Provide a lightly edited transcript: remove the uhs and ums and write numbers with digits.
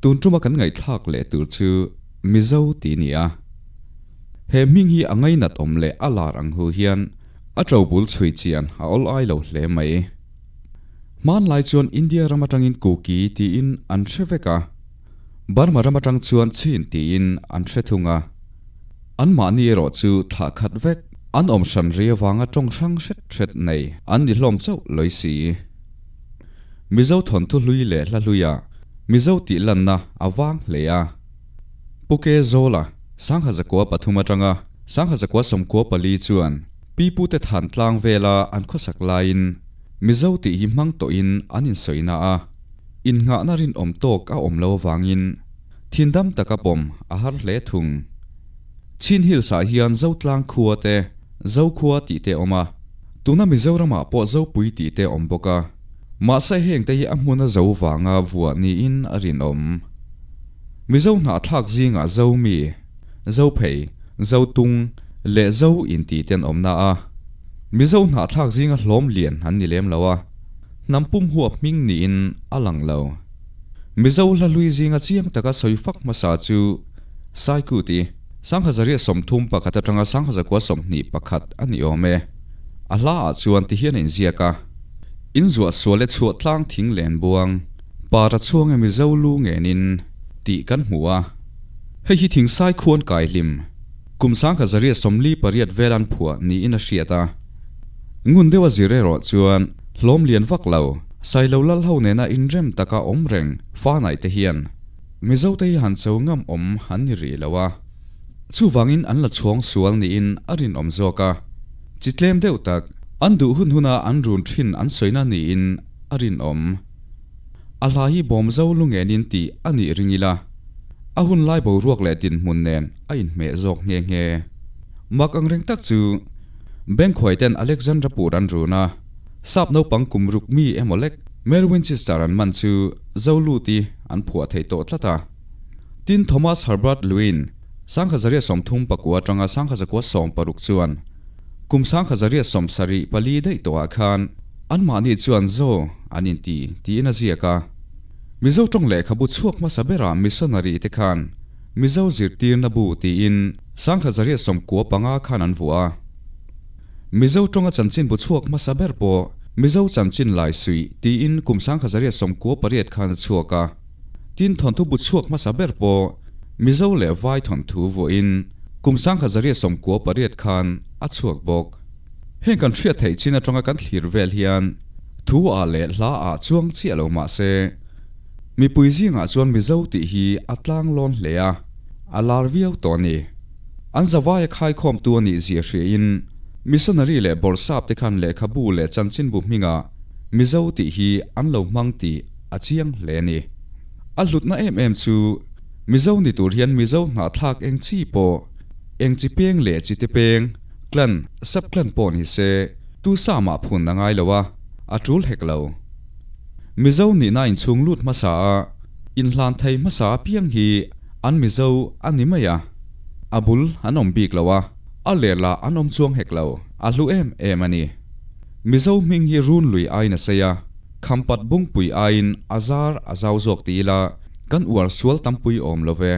Tun tuma kan ngaihthlak leh tur chu Mizo tih ni a. He hming hi a ngainat awm leh a lar ang hu hian a to bul chhui chian a awl ai lo hle mai. Hmanlai chuan India ram atangin Kuki tiin an hre vek a, Burma ram atang chuan Chin tiin an hre thung a. Anmahni erawh chu thlah khat vek, an awm hran ri avanga tawng hrang hret hret nei an ni hlawm chauh lawih si. Mizo thawnthu hlui leh hla hluia Mizo tih lanna a vang hle a. Pu Ke Zawla, Sangha zakua pathum atanga Sangha zakua sawmkua pali chuan Pi Pute than tlang vela an khawsak laiin Mizo tih hi hmang tawhin an insawina a, innghahna rinawm tawk a awm lo avangin thindam taka pawm a har hle thung. Chin Hills ah hian Zotlang khua te, Zokhua tih te a awm a, tuna Mizoramah pawh Zopui tih te a awm bawk a, mahse heng te hi a hmuna zo vanga vuah niin a rinawm. Mizo hnahthlak zingah Zomi, Zophei, Zotung leh Zo intih te an awm na a, Mizo hnahthlak zinga hlawm lian an ni lem lo a, hnam pum huap hming niin a lang lo. Mizo hla hlui zinga chiang taka sawi fak hmasa chu Saikuti, Sanghazaria 31 atanga Sanghazakua 21 a ni awm e. A hla ah chuan ti hian a inziak a, In zuah sual e chhuah tlang thing len buang, para chhuang e Mizo lu ngenin, tih kan hmu a. Hei hi thingsai khuan kai hlim, kum Sanghazaria 48 vel an phuah niin a hriat a. Ngun deuha zir erawh chuan hlawm lian vak lo, Sailo lal ho nena inrem taka awm reng fa naih te hian Mizote hi han cho ngam awm an ni rih lo a, chuvangin an la chhuang sual niin a rinawm zawk a, chi tlem deuh tak an duh hun huna an run thin an sawina niin a rinawm. A hla hi bawmzo lungenin tih a nih ring ila, a hun lai boruak leh dinhmun nen a inhmeh zawk nghe nghe. Mak ang reng tak chu Bengkhuai ten Alexandra pur an run a, sap naupang kum ruk mi emaw lek Mary Winchester an man chu Zoluti an phuah thei tawh tlat a. Tin, Thomas Herbert Lewin, Sanghazaria 34 atanga Sanghazakua 16 chuan kum Sanghazaria 74 daih tawhah khan anmahni chuan Zo an inti tiin a ziak a. Mizo tawng lehkhabu chhuak hmasa berah missionary te khan Mizo zirtirna bu tiin Sanghazaria 95 khan an vuah a. Mizo tawnga chanchinbu chhuak hmasa ber pawh Mizo chanchin lai suih tiin kum 1998 khan a chhuak a. Tin thawnthu bu chhuak hmasa ber pawh Mizo leh Vai thawnthu vuahin kum 1998 khan a chhuak bawk. Heng kan hriat theih chin atanga kan thlir vel hian thu ah leh hla ah chuang chiah lo mah se mipui zingah chuan Mizo tih hi a tlang lawn hle a, a lar viau tawh a ni. An zavaia khaikhawmtu a nih zia hriain missionary leh bawrhsap te khan lehkhabu leh chanchinbu hmingah Mizo tih hi an lo hmang tih a chiang hle a ni. A hlutna em em chu Mizo ni tur hian Mizo hnahthlak eng chi pawh, eng chi peng leh chi te peng, clan, sub clan pawh ni se, tu sa mah phun a ngai lo a, a tul hek lo. Mizo nihna inchhung lut hmasa a, inhlan thei hmasa apiang hi an Mizo a ni mai a, a bul an awm bik lo a, a leh lah an awm chuang hek lo, a hlu em em a ni. Mizo hming hi run lui aiin a sei a, khampat bungpui aiin a zar a zau zawk ti ila kan uar sual tampui awm lo ve.